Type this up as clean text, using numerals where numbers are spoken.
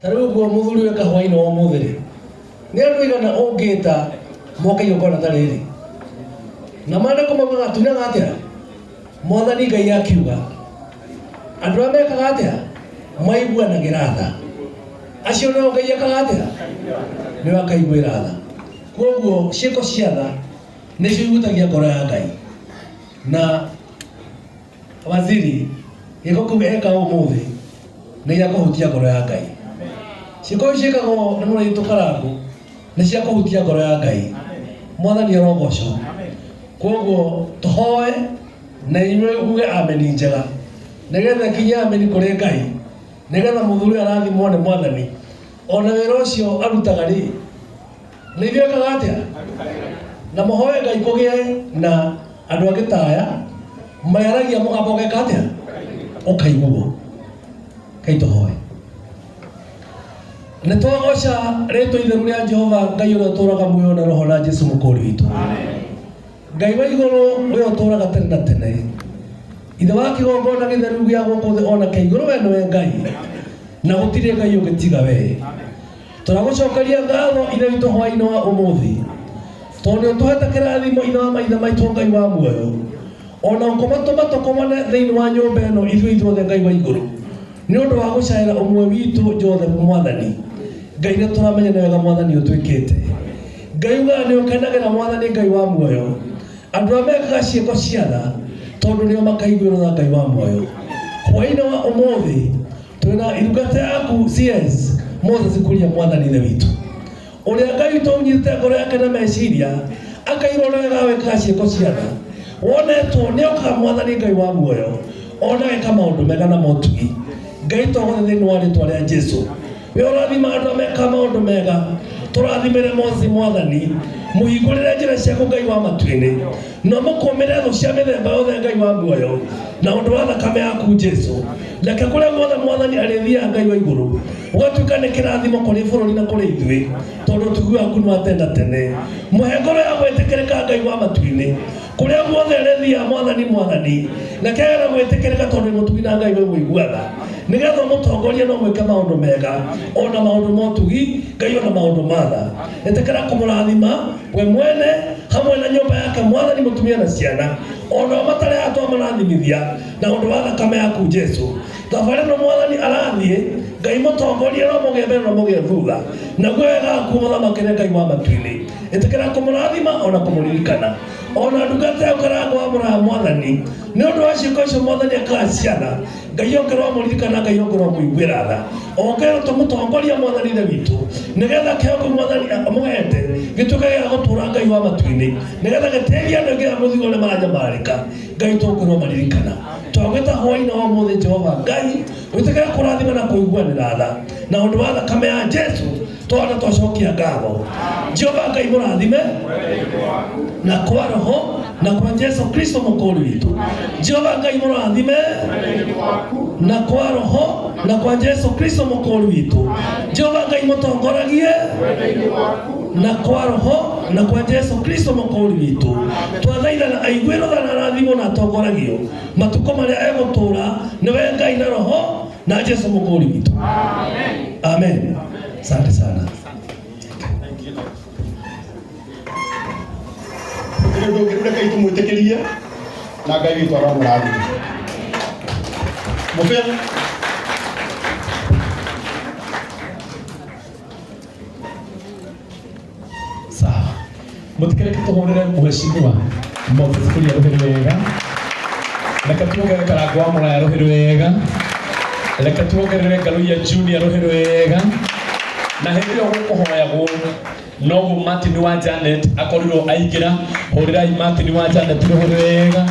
Ta rĩu ũguo mũthuri weka hwainĩ wa ũmũthĩ rĩ, nĩ andũ aigana ũngĩta moke igongona ta rĩrĩ? Na maandĩko maugaga tunaga atĩa? Mwathani Ngai akiuga andũ arĩa mekaga atĩa? Maiguanagĩra tha. Acio nĩo Ngai ekaga atĩa? Nĩo akaiguĩra tha. Kwoguo ciĩko cia tha nĩcio ihutagia ngoro ya Ngai. Na Waziri, gĩko kĩu eka ũmũthĩ nĩ gĩa kũhutia ngoro ya Ngai. Ciĩko ici ciĩkagwo nĩ mũrũ witũ Karangũ nĩ cia kũhutia ngoro ya Ngai. Mwathani arogocwo. Kwoguo tũhoe na inyuĩ uge ameni njega nĩgetha ĩkinye ameni kũrĩ Ngai nĩgetha mũthuri ũyũ arathimwo nĩ Mwathani ona wĩra ũcio arutaga rĩ nĩ ithuĩ ekaga atĩa na mũhoe Ngai kũgĩe na andũ angĩ ta aya mayaragia mũgambo ũgeka atĩa ũkaiguo kai tũhoe nĩ twagoca rĩtwa itheru rĩa Jehova Ngai ũrĩa ũtũraga muoyo na roho na Jesu mũkũri witũ Ngai wa igũrũ ũrĩa ũtũraga tene na tene ithe wa kĩgongona gĩtheru gĩa gũkũ thĩ ona kĩa igũrũ we nĩwe Ngai na gũtirĩ Ngai ũngĩ tiga we tũragũcokeria ngatho ithe witũ hwainĩ wa ũmũthĩ tondũ nĩ ũtũhete kĩrathimo ithe wa maithe maitũ Ngai wa muoyo ona ũkũmatũma tũkomane thĩinĩ wa nyũmba ĩno ithuĩ ithuothe Ngai wa igũrũ nĩ ũndũ wa gũcaĩra ũmwe witũ Joseph mwathani Ngai nĩ tũramenya nĩ wega mwathani ũtwĩkĩte Ngai ugaga nĩ ũkenagĩra mwathani Ngai wa muoyo andũ arĩa mekaga ciĩko cia tha tondũ nĩo makaiguĩrwo tha Ngai wa muoyo hwainĩ wa ũmũthĩ twĩna irungata yaku CS Moses Kuria mwathani ithe witũ ũrĩa Ngai witũ ũnyitĩte ngoro yake na meciria akairwo nĩ wega wĩkaga ciĩko cia tha wonetwo nĩ okaga mwathani Ngai wa muoyo ona ageka maũndũ mega na motugi Ngai twagothe thĩinĩ wa rĩtwa rĩa Jesu we ũrathima andũ arĩa mekaga maũndũ mega tũrathimĩre Moses mwathani mũhingũrĩre njĩra ciaku Ngai wa matu-inĩ na mũkũmĩre thũ cia mĩthemba yothe Ngai wa muoyo na ũndũ wa thakame yaku Jesu reke kũrĩa guothe mwathani arĩthiaga Ngai wa igũrũ ũgatuĩka nĩ kĩrathimo kũrĩ bũrũri na kũrĩ ithuĩ tondũ ũtugi waku nĩ wa tene na tene mũhe ngoro ya gwĩtĩkĩrĩka Ngai wa matu-inĩ kũrĩa guothe arĩthiaga mwathani mwathani reke agĩe na gwĩtĩkĩrĩka tondũ nĩ mũtugi na Ngai we mũiguaga nĩgetha ũmũtongorie na ũmwĩke maũndũ mega ona maũndũ ma ũtugi Ngai ona maũndũ ma tha ĩtĩkĩra kũmũrathima we mwene hamwe na nyũmba yake mwathani mũtumia na ciana ona o matarĩ haha twamarathimithia na ũndũ wa thakame yaku Jesu thabarĩ ĩno mwathani arathiĩ Ngai mũtongorie no mũgĩe mbere no mũgĩe thutha naguo wega waku mũthamakĩre Ngai wa matu-inĩ ĩtĩkĩra kũmũrathima ona kũmũririkana ona ndungata yaku Karangũ wa mũraha mwathani nĩ ũndũ wa ciĩko icio mwathani ekaga ciana Ngai ongerwo amũririkana Ngai ongerwo amũiguĩra tha ongerwo tũmũtongoria mwathani ithe witũ nĩgetha kĩheo kĩu mwathani amũhete gĩtuĩke gĩa gũtũũra Ngai wa matu-inĩ nĩgetha gĩteithie andũ aingĩ a mũthigo ũrĩa maranyamarĩka Ngai tũngĩrwo maririkana twagwĩta hwainĩ wa ũmũthĩ Jehova Ngai wĩtĩkĩre kũrathima na kũiguanĩra tha na ũndũ wa thakame ya Jesu twana twacokia ngatho Jehova Ngai mũrathime na kwa roho na kwa Jesu Kristo mũkũri witũ Jehova Ngai mũrathime na kwa roho na kwa Jesu Kristo mũkũri witũ Jehova Ngai mũtongoragie na kwa roho na kwa Jesu Kristo mũkũri witũ twathaithana aiguĩrwo tha na arathimwo na atongoragio matukũ marĩa egũtũũra nĩwe Ngai na roho na Jesu mũkũri witũ amen asante sana Gũtirĩ ũndũ ũngĩ rĩu rekei tũmwĩtĩkĩrie na Ngai witũ aromũrathima. Mũbĩa. Sawa. Mũtikereke tũhũrĩre mheshimiwa Moses Kuria rũhĩ rwega. Reke tuongerere Karangũ wa Mũraya rũhĩ rwega. Reke tuongerere Ngaruiya Junior rũhĩ rwega. Na hĩndĩ ĩyo gũkũhoyagwo noguo Martin wa Janet akorirwo aingĩra. Hũrĩrai Martin wa Janet rũhĩ rwega.